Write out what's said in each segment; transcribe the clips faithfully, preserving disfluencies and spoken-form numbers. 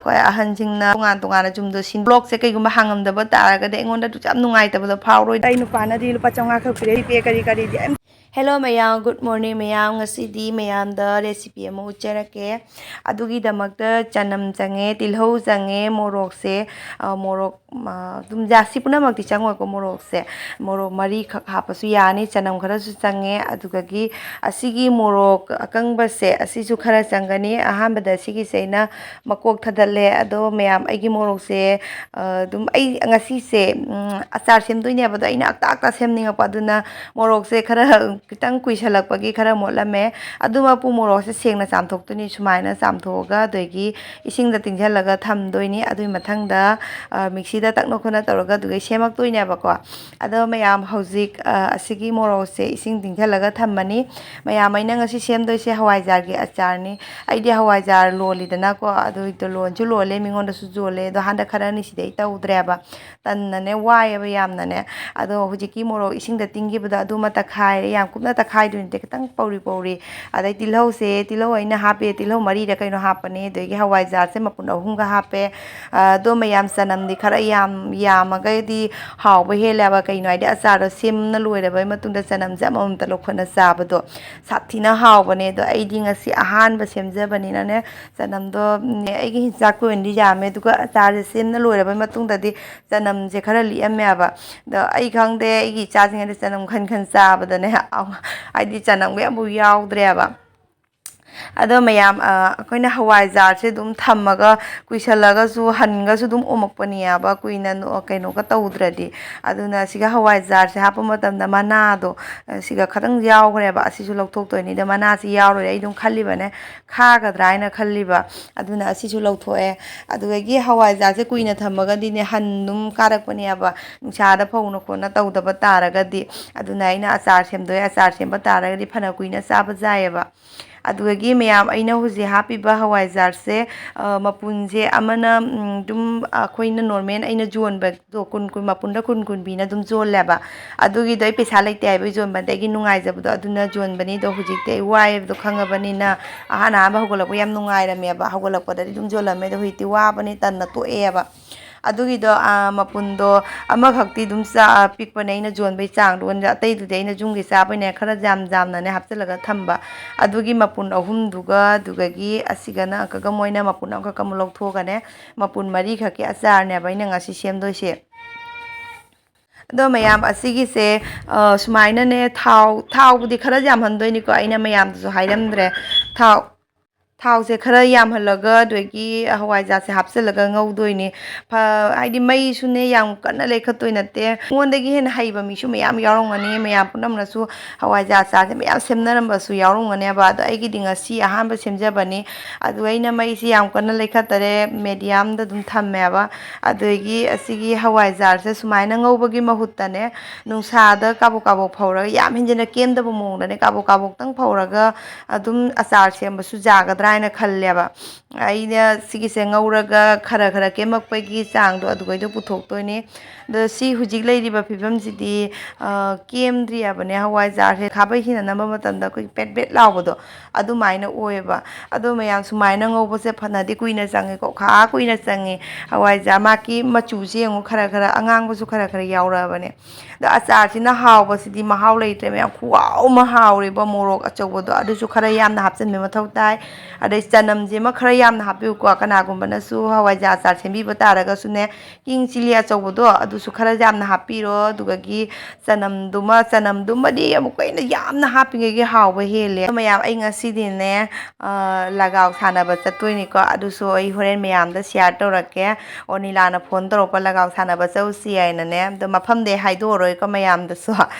ꯑꯩꯈꯣꯏ ꯑꯍꯟꯁꯤꯡꯅ ꯇꯣꯉꯥꯟ ꯇꯣꯉꯥꯟꯅ ꯆꯨꯝꯗꯣ ꯁꯤꯟ꯫ ꯕ꯭ꯂꯣꯛꯁꯦ ꯀꯩꯒꯨꯝꯕ ꯍꯥꯡꯉꯝꯗꯕ ꯇꯥꯔꯒꯗꯤ ꯑꯩꯉꯣꯟꯗ ꯌꯥꯝ ꯅꯨꯡꯉꯥꯏꯇꯕꯗꯣ ꯐꯥꯎꯔꯣꯏ꯫ ꯑꯩ ꯅꯨꯄꯥꯅꯗꯤ ꯂꯨꯄꯥ ꯆꯥꯝꯃꯉꯥ ꯈꯛ ꯄꯤꯔꯛꯏ, ꯄꯦ ꯀꯔꯤ ꯀꯔꯤꯗꯤ ꯑꯩ Hello ꯃꯌꯥꯝ, good morning ꯃꯌꯥꯝ꯫ ꯉꯁꯤꯗꯤ ꯃꯌꯥꯝꯗ recipe ꯑꯃ ꯎꯠꯆꯔꯛꯀꯦ꯫ ꯑꯗꯨꯒꯤꯗꯃꯛꯇ ꯆꯅꯝ ꯆꯪꯉꯦ, ꯇꯤꯜꯍꯧ ꯆꯪꯉꯦ, ꯃꯣꯔꯣꯛꯁꯦ, ꯑ, ꯃꯣꯔꯣꯛ, ꯑ, ꯑꯗꯨꯝ ꯖꯥ-, ꯁꯤ ꯄꯨꯝꯅꯃꯛꯇꯤ ꯆꯪꯉꯣꯏꯀꯣ ꯃꯣꯔꯣꯛꯁꯦ꯫ ꯃꯣꯔꯣꯛ ꯃꯔꯤꯈꯛ ꯍꯥꯞꯄꯁꯨ ꯌꯥꯅꯤ, ꯆꯅꯝ ꯈꯔꯁꯨ ꯆꯪꯉꯦ꯫ ꯑꯗꯨꯗꯒꯤ ꯑꯁꯤꯒꯤ ꯃꯣꯔꯣꯛ ꯑꯀꯪꯕꯁꯦ ꯑꯁꯤꯁꯨ ꯈꯔ ꯆꯪꯒꯅꯤ꯫ ꯑꯍꯥꯟꯕꯗ ꯁꯤꯒꯤꯁꯦ ꯑꯩꯅ ꯃꯀꯣꯛ ꯊꯗꯠꯂꯦ꯫ ꯑꯗꯣ ꯃꯌꯥꯝ, ꯑꯩꯒꯤ ꯃꯣꯔꯣꯛꯁꯦ, ꯑ, ꯑꯗꯨꯝ ꯑꯩ ꯉꯁꯤꯁꯦ, ꯎꯝ, ꯑꯆꯥꯔ ꯁꯦꯝꯗꯣꯏꯅꯦꯕ, ꯑꯗꯣ ꯑꯩꯅ ꯑꯛꯇ ꯑꯛꯇ ꯁꯦꯝꯅꯤꯡꯉꯛꯄ, ꯑꯗꯨꯅ ꯃꯣꯔꯣꯛꯁꯦ ꯈꯔ ꯈꯤꯇꯪ ꯀꯨꯏꯁꯜꯂꯛꯄꯒꯤ ꯈꯔ ꯃꯣꯠꯂꯝꯃꯦ꯫ ꯑꯗꯨꯃꯛꯄꯨ ꯃꯣꯔꯣꯛꯁꯦ ꯁꯦꯡꯅ ꯆꯥꯝꯊꯣꯛꯇꯣꯏꯅꯤ꯫ ꯁꯨꯃꯥꯏꯅ ꯆꯥꯝꯊꯣꯛꯑꯒ ꯑꯗꯒꯤ ꯏꯁꯤꯡꯗ ꯇꯤꯡꯁꯤꯜꯂꯒ ꯊꯝꯗꯣꯏꯅꯤ꯫ ꯑꯗꯨꯒꯤ ꯃꯊꯪꯗ, ꯑ, ꯃꯤꯛꯁꯤꯗ ꯇꯛꯅ ꯈꯣꯠꯅ ꯇꯧꯔꯒ ꯑꯗꯨꯗꯩ ꯁꯦꯝꯃꯛꯇꯣꯏꯅꯦꯕꯀꯣ꯫ ꯑꯗꯣ ꯃꯌꯥꯝ ꯍꯧꯖꯤꯛ, ꯑ, ꯑꯁꯤꯒꯤ ꯃꯣꯔꯣꯛꯁꯦ ꯏꯁꯤꯡ ꯇꯤꯡꯁꯤꯜꯂꯒ ꯊꯝꯃꯅꯤ꯫ ꯃꯌꯥꯝ, ꯑꯩꯅ ꯉꯁꯤ ꯁꯦꯝꯗꯣꯏꯁꯦ ꯍꯋꯥꯏꯖꯥꯔꯒꯤ ꯑꯆꯥꯔꯅꯤ꯫ ꯑꯩꯗꯤ ꯍꯋꯥꯏꯖꯥꯔ ꯂꯣꯜꯂꯤꯗꯅꯀꯣ, ꯑꯗꯨꯗꯣ ꯂꯣꯟꯁꯨ ꯂꯣꯜꯂꯦ, ꯃꯤꯉꯣꯟꯗꯁꯨ ꯌꯣꯜꯂꯦ꯫ ꯑꯗꯣ ꯍꯟꯗꯛ ꯈꯔꯅꯤ ꯁꯤꯗꯩ ꯇꯧꯗ꯭ꯔꯦꯕ꯫ ꯇꯟꯅꯅꯦ, ꯋꯥꯏꯌꯦꯕ ꯌꯥꯝꯅꯅꯦ꯫ ꯑꯗꯣ ꯍꯧꯖꯤꯛꯀꯤ ꯃꯣꯔꯣꯛ ꯏꯁꯤꯡꯗ ꯇꯤꯡꯈꯤꯕꯗꯣ ꯑꯗꯨꯃ ꯇꯛꯈꯥꯏꯔꯦ꯫ ꯌꯥꯝ ꯀꯨꯞꯅ ꯇꯛꯈꯥꯏꯗꯣꯏ ꯅꯠꯇꯦ, ꯈꯤꯇꯪ ꯄꯧꯔꯤ ꯄꯧꯔꯤ꯫ ꯑꯗꯩ ꯇꯤꯜꯍꯧꯁꯦ, ꯇꯤꯜꯍꯧ ꯑꯩꯅ ꯍꯥꯞꯄꯦ, ꯇꯤꯜꯍꯧ ꯃꯔꯤꯔ ꯀꯩꯅꯣ ꯍꯥꯞꯄꯅꯦ꯫ ꯑꯗꯒꯤ ꯍꯋꯥꯏꯖꯥꯔꯁꯦ ꯃꯄꯨꯟ ꯑꯍꯨꯝꯒ ꯍꯥꯞꯄꯦ꯫ ꯑ, ꯑꯗꯣ ꯃꯌꯥꯝ, ꯆꯅꯝꯗꯤ ꯈꯔ ꯌꯥꯝ, ꯌꯥꯝꯃꯒꯗꯤ ꯍꯥꯎꯕ ꯍꯦꯜꯂꯦꯕ꯫ ꯀꯩꯅꯣ ꯍꯥꯏꯗꯤ ꯑꯆꯥꯔꯗꯣ ꯁꯦꯝꯅ ꯂꯣꯏꯔꯕꯩ ꯃꯇꯨꯡꯗ ꯆꯅꯝꯁꯦ ꯑꯃꯃꯝꯇ ꯂꯧꯈꯠꯅ ꯆꯥꯕꯗꯣ ꯁꯥꯊꯤꯅ ꯍꯥꯎꯕꯅꯦ꯫ ꯑꯗꯣ ꯑꯩꯗꯤ ꯉꯁꯤ ꯑꯍꯥꯟꯕ ꯁꯦꯝꯖꯕꯅꯤꯅꯅꯦ, ꯆꯅꯝꯗꯣ, ꯎꯝ, ꯑꯩꯒꯤ ꯍꯤꯟꯖꯥꯛꯀꯤ ꯑꯣꯏꯅꯗꯤ ꯌꯥꯝꯃꯦ꯫ ꯑꯗꯨꯒ ꯑꯆꯥꯔꯁꯦ ꯁꯦꯝꯅ ꯂꯣꯏꯔꯕ ꯃꯇꯨꯡꯗꯗꯤ ꯆꯅꯝꯁꯦ ꯈꯔ ꯂꯤꯛꯑꯝꯃꯦꯕ꯫ ꯑꯗꯣ ꯑꯩ ꯈꯪꯗꯦ, ꯑꯩꯒꯤ ꯏꯆꯥꯁꯤꯡ ꯑꯗꯤ ꯆꯅꯝ ꯈꯟ ꯈꯟ ꯆꯥꯕꯗꯅꯦ, ꯍꯥꯏꯗꯤ ꯆꯅꯝꯒ ꯑꯃꯐꯥꯎ ꯌꯥꯎꯗ꯭ꯔꯦꯕ꯫ ꯑꯗꯣ ꯃꯌꯥꯝ, ꯑ, ꯑꯩꯈꯣꯏꯅ ꯍꯋꯥꯏꯖꯥꯔꯁꯦ ꯑꯗꯨꯝ ꯊꯝꯃꯒ ꯀꯨꯏꯁꯜꯂꯒꯁꯨ ꯍꯟꯒꯁꯨ ꯑꯗꯨꯝ ꯑꯣꯝꯃꯛꯄꯅꯦꯕ, ꯀꯨꯏꯅ ꯅꯣ-, ꯀꯩꯅꯣꯒ ꯇꯧꯗ꯭ꯔꯗꯤ꯫ ꯑꯗꯨꯅ ꯁꯤꯒ ꯍꯋꯥꯏꯖꯥꯔꯁꯦ ꯍꯥꯞꯄ ꯃꯇꯝꯗ ꯃꯅꯥꯗꯣ, ꯑ, ꯁꯤꯒ ꯈꯇꯪ ꯌꯥꯎꯈ꯭ꯔꯦꯕ꯫ ꯑꯁꯤꯁꯨ ꯂꯧꯊꯣꯛꯇꯣꯏꯅꯤ꯫ ꯑꯗꯣ ꯃꯅꯥꯁꯤ ꯌꯥꯎꯔꯣꯏ꯫ ꯑꯩ ꯑꯗꯨꯝ ꯈꯜꯂꯤꯕꯅꯦ, ꯈꯥꯒꯗ꯭ꯔꯥ ꯍꯥꯏꯅ ꯈꯜꯂꯤꯕ꯫ ꯑꯗꯨꯅ ꯑꯁꯤꯁꯨ ꯂꯧꯊꯣꯛꯑꯦ꯫ ꯑꯗꯨꯗꯒꯤ ꯍꯋꯥꯏꯖꯥꯔꯁꯦ ꯀꯨꯏꯅ ꯊꯝꯃꯒꯗꯤꯅꯦ, ꯍꯟ ꯑꯗꯨꯝ ꯀꯥꯔꯛꯄꯅꯦꯕ, ꯅꯨꯡꯁꯥꯗ ꯐꯧꯅ ꯈꯣꯠꯅ ꯇꯧꯗꯕ ꯇꯥꯔꯒꯗꯤ꯫ ꯑꯗꯨꯅ ꯑꯩꯅ ꯑꯆꯥꯔ ꯁꯦꯝꯗꯣꯛꯑꯦ꯫ ꯑꯆꯥꯔ ꯁꯦꯝꯕ ꯇꯥꯔꯒꯗꯤ ꯐꯅ ꯀꯨꯏꯅ ꯆꯥꯕ ꯌꯥꯏꯌꯦꯕ꯫ ꯑꯗꯨꯗꯒꯤ ꯃꯌꯥꯝ, ꯑꯩꯅ ꯍꯧꯖꯤꯛ ꯍꯥꯞꯄꯤꯕ ꯍꯋꯥꯏꯖꯥꯔꯁꯦ, ꯑ, ꯃꯄꯨꯟꯁꯦ ꯑꯃꯅ, ꯎꯝ, ꯑꯗꯨꯝ ꯑꯩꯈꯣꯏꯅ ꯅꯣꯔꯃꯦꯜ ꯑꯩꯅ ꯌꯣꯟꯕꯗꯣ ꯀꯨꯟ, ꯀꯨꯟ, ꯃꯄꯨꯟꯗ ꯀꯨꯟ, ꯀꯨꯟ ꯄꯤꯅ ꯑꯗꯨꯝ ꯌꯣꯜꯂꯦꯕ꯫ ꯑꯗꯨꯒꯤꯗꯣ ꯑꯩ ꯄꯩꯁꯥ ꯂꯩꯇꯦ ꯍꯥꯏꯕꯒꯤ ꯌꯣꯟꯕ ꯅꯠꯇꯦ, ꯑꯩꯒꯤ ꯅꯨꯡꯉꯥꯏꯖꯕꯗꯣ ꯑꯗꯨꯅ ꯌꯣꯟꯕꯅꯤ꯫ ꯑꯗꯣ ꯍꯧꯖꯤꯛꯇꯤ ꯑꯩ ꯋꯥꯏ ꯍꯥꯏꯕꯗꯣ ꯈꯪꯉꯕꯅꯤꯅ, ꯑꯍꯥꯟ ꯑꯍꯥꯟꯕ ꯍꯧꯒꯠꯂꯛꯄ ꯌꯥꯝ ꯅꯨꯡꯉꯥꯏꯔꯝꯃꯦꯕ, ꯍꯧꯒꯠꯂꯛꯄꯗꯗꯤ ꯑꯗꯨꯝ ꯌꯣꯜꯂꯝꯃꯦ꯫ ꯑꯗꯣ ꯍꯧꯖꯤꯛꯇꯤ ꯋꯥꯕꯅꯤ, ꯇꯟꯅ ꯇꯣꯛꯑꯦꯕ꯫ ꯑꯗꯨꯒꯤꯗꯣ, ꯑꯥ, ꯃꯄꯨꯟꯗꯣ ꯑꯃꯈꯛꯇꯤ ꯑꯗꯨꯝ ꯆꯥ-, ꯄꯤꯛꯄꯅꯦ ꯑꯩꯅ ꯌꯣꯟꯕꯩ ꯆꯥꯡꯗꯣ, ꯑꯇꯩꯗꯨꯗꯤ ꯑꯩꯅ ꯌꯨꯝꯒꯤ ꯆꯥꯕꯩꯅꯦ ꯈꯔ ꯌꯥꯝ ꯌꯥꯝꯅꯅꯦ ꯍꯥꯞꯆꯤꯜꯂꯒ ꯊꯝꯕ꯫ ꯑꯗꯨꯒꯤ ꯃꯄꯨꯟ ꯑꯍꯨꯝꯗꯨꯒ, ꯑꯗꯨꯗꯒꯤ ꯑꯁꯤꯒꯅ ꯑꯪꯀꯒ ꯃꯣꯏꯅ ꯃꯄꯨꯟ ꯑꯃꯈꯛ ꯑꯃꯨꯛ ꯂꯧꯊꯣꯛꯑꯒꯅꯦ, ꯃꯄꯨꯟ ꯃꯔꯤꯈꯛꯀꯤ ꯑꯆꯥꯔꯅꯦꯕ ꯑꯩꯅ ꯉꯁꯤ ꯁꯦꯝꯗꯣꯏꯁꯦ꯫ ꯑꯗꯣ ꯃꯌꯥꯝ, ꯑꯁꯤꯒꯤꯁꯦ, ꯑ, ꯁꯨꯃꯥꯏꯅꯅꯦ, ꯊꯥꯎ, ꯊꯥꯎꯕꯨꯗꯤ ꯈꯔ ꯌꯥꯝꯍꯟꯗꯣꯏꯅꯤꯀꯣ, ꯑꯩꯅ ꯃꯌꯥꯝꯗꯁꯨ ꯍꯥꯏꯔꯝꯗ꯭ꯔꯦ꯫ ꯊꯥꯎ, ꯊꯥꯎꯁꯦ ꯈꯔ ꯌꯥꯝꯍꯜꯂꯒ, ꯑꯗꯒꯤ ꯍꯋꯥꯏꯖꯥꯔꯁꯦ ꯍꯥꯞꯆꯤꯜꯂꯒ ꯉꯧꯗꯣꯏꯅꯤ꯫ ꯐ-, ꯍꯥꯏꯗꯤ ꯃꯩꯁꯨꯅꯦ ꯌꯥꯝ ꯀꯟꯅ ꯂꯩꯈꯠꯇꯣꯏ ꯅꯠꯇꯦ꯫ ꯑꯩꯉꯣꯟꯗꯒꯤ ꯍꯦꯟꯅ ꯍꯩꯕ ꯃꯤꯁꯨ ꯃꯌꯥꯝ ꯌꯥꯎꯔꯝꯒꯅꯤ, ꯃꯌꯥꯝ ꯄꯨꯝꯅꯃꯛꯅꯁꯨ ꯍꯋꯥꯏꯖꯥꯔ ꯑꯆꯥꯔꯁꯦ ꯃꯌꯥꯝ ꯁꯦꯝꯅꯔꯝꯕꯁꯨ ꯌꯥꯎꯔꯝꯒꯅꯦꯕ꯫ ꯑꯗꯣ ꯑꯩꯒꯤꯗꯤ ꯉꯁꯤ ꯑꯍꯥꯟꯕ ꯁꯦꯝꯖꯕꯅꯤ꯫ ꯑꯗꯨ ꯑꯩꯅ ꯃꯩꯁꯤ ꯌꯥꯝ ꯀꯟꯅ ꯂꯩꯈꯠꯇꯔꯦ, ꯃꯦꯗꯤꯌꯝꯗ ꯑꯗꯨꯝ ꯊꯝꯃꯦꯕ꯫ ꯑꯗꯨꯗꯒꯤ ꯑꯁꯤꯒꯤ ꯍꯋꯥꯏꯖꯥꯔꯁꯦ ꯁꯨꯃꯥꯏꯅ ꯉꯧꯕꯒꯤ ꯃꯍꯨꯠꯇꯅꯦ, ꯅꯨꯡꯁꯥꯗ ꯀꯥꯕꯣꯛ ꯀꯥꯕꯣꯛ ꯐꯧꯔꯒ, ꯌꯥꯝ ꯍꯦꯟꯖꯤꯟꯅ ꯀꯦꯝꯗꯕ ꯃꯑꯣꯡꯗꯅꯦ, ꯀꯥꯕꯣꯛ ꯀꯥꯕꯣꯛꯇꯪ ꯐꯧꯔꯒ ꯑꯗꯨꯝ ꯑꯆꯥꯔ ꯁꯦꯝꯕꯁꯨ ꯌꯥꯒꯗ꯭ꯔꯥ ꯍꯥꯏꯅ ꯈꯜꯂꯦꯕ꯫ ꯑꯩꯅ ꯁꯤꯒꯤꯁꯦ ꯉꯧꯔꯒ ꯈꯔ ꯈꯔ ꯀꯦꯝꯃꯛꯄꯒꯤ ꯆꯥꯡꯗꯣ ꯑꯗꯨꯒꯩꯗꯣ ꯄꯨꯊꯣꯛꯇꯣꯏꯅꯦ꯫ ꯑꯗꯣ ꯁꯤ ꯍꯧꯖꯤꯛ ꯂꯩꯔꯤꯕ ꯐꯤꯕꯝꯁꯤꯗꯤ, ꯑ, ꯀꯦꯝꯗ꯭ꯔꯤꯕꯅꯦ꯫ ꯍꯋꯥꯏꯖꯥꯔꯁꯦ ꯈꯥꯕꯩꯁꯤꯅ ꯅꯝꯕ ꯃꯇꯝꯗ ꯑꯩꯈꯣꯏꯒꯤ ꯄꯦꯠ ꯄꯦꯠ ꯂꯥꯎꯕꯗꯣ ꯑꯗꯨꯃꯥꯏꯅ ꯑꯣꯏꯌꯦꯕ꯫ ꯑꯗꯣ ꯃꯌꯥꯝ, ꯁꯨꯃꯥꯏꯅ ꯉꯧꯕꯁꯦ ꯐꯅꯗꯤ ꯀꯨꯏꯅ ꯆꯪꯉꯦꯀꯣ, ꯈꯥ ꯀꯨꯏꯅ ꯆꯪꯉꯦ꯫ ꯍꯋꯥꯏꯖꯥꯔ ꯃꯥꯒꯤ ꯃꯆꯨꯁꯦ ꯌꯦꯡꯉꯨ, ꯈꯔ ꯈꯔ ꯑꯉꯥꯡꯕꯁꯨ ꯈꯔ ꯈꯔ ꯌꯥꯎꯔꯛꯑꯕꯅꯦ꯫ ꯑꯗꯣ ꯑꯆꯥꯔꯁꯤꯅ ꯍꯥꯎꯕꯁꯤꯗꯤ ꯃꯍꯥꯎ ꯂꯩꯇ꯭ꯔꯦ ꯃꯌꯥꯝ, ꯈꯨꯍꯥꯎ ꯑꯃ ꯍꯥꯎꯔꯦꯕ꯫ ꯃꯣꯔꯣꯛ ꯑꯆꯧꯕꯗꯣ ꯑꯗꯨꯁꯨ ꯈꯔ ꯌꯥꯝꯅ ꯍꯥꯞꯆꯤꯟꯕ ꯃꯊꯧ ꯇꯥꯏ꯫ ꯑꯗꯩ ꯆꯅꯝꯁꯤꯃ ꯈꯔ ꯌꯥꯝꯅ ꯍꯥꯞꯄꯤꯌꯨꯀꯣ꯫ ꯀꯅꯥꯒꯨꯝꯕꯅꯁꯨ ꯍꯋꯥꯏꯖꯥꯔ ꯑꯆꯥꯔ ꯁꯦꯝꯕꯤꯕ ꯇꯥꯔꯒꯁꯨꯅꯦ, ꯀꯤꯡ ꯆꯤꯂꯤ ꯑꯆꯧꯕꯗꯣ ꯑꯗꯨꯁꯨ ꯈꯔ ꯌꯥꯝꯅ ꯍꯥꯞꯄꯤꯔꯣ꯫ ꯑꯗꯨꯗꯒꯤ ꯆꯅꯝꯗꯨꯃ, ꯆꯅꯝꯗꯨꯃꯗꯤ ꯑꯃꯨꯛꯀ ꯍꯦꯟꯅ ꯌꯥꯝꯅ ꯍꯥꯞꯄꯤꯉꯩꯒꯤ ꯍꯥꯎꯕ ꯍꯦꯜꯂꯦ꯫ ꯑꯗꯣ ꯃꯌꯥꯝ, ꯑꯩ ꯉꯁꯤꯗꯤꯅꯦ, ꯑ, ꯂꯒꯥꯎ ꯁꯥꯟꯅꯕ ꯆꯠꯇꯣꯏꯅꯤꯀꯣ꯫ ꯑꯗꯨꯁꯨ ꯑꯩ ꯍꯣꯔꯦꯟ ꯃꯌꯥꯝꯗ ꯁꯤꯌꯥꯔ ꯇꯧꯔꯛꯀꯦ꯫ ꯑꯣꯅꯤꯂꯥꯅ ꯐꯣꯟ ꯇꯧꯔꯛꯄ, "ꯂꯒꯥꯎ ꯁꯥꯟꯅꯕ ꯆꯧꯁꯤ" ꯍꯥꯏꯅꯅꯦ꯫ ꯑꯗꯣ ꯃꯐꯝꯗꯤ ꯍꯥꯏꯗꯣꯛꯑꯔꯣꯏꯀꯣ ꯃꯌꯥꯝꯗꯁꯨ꯫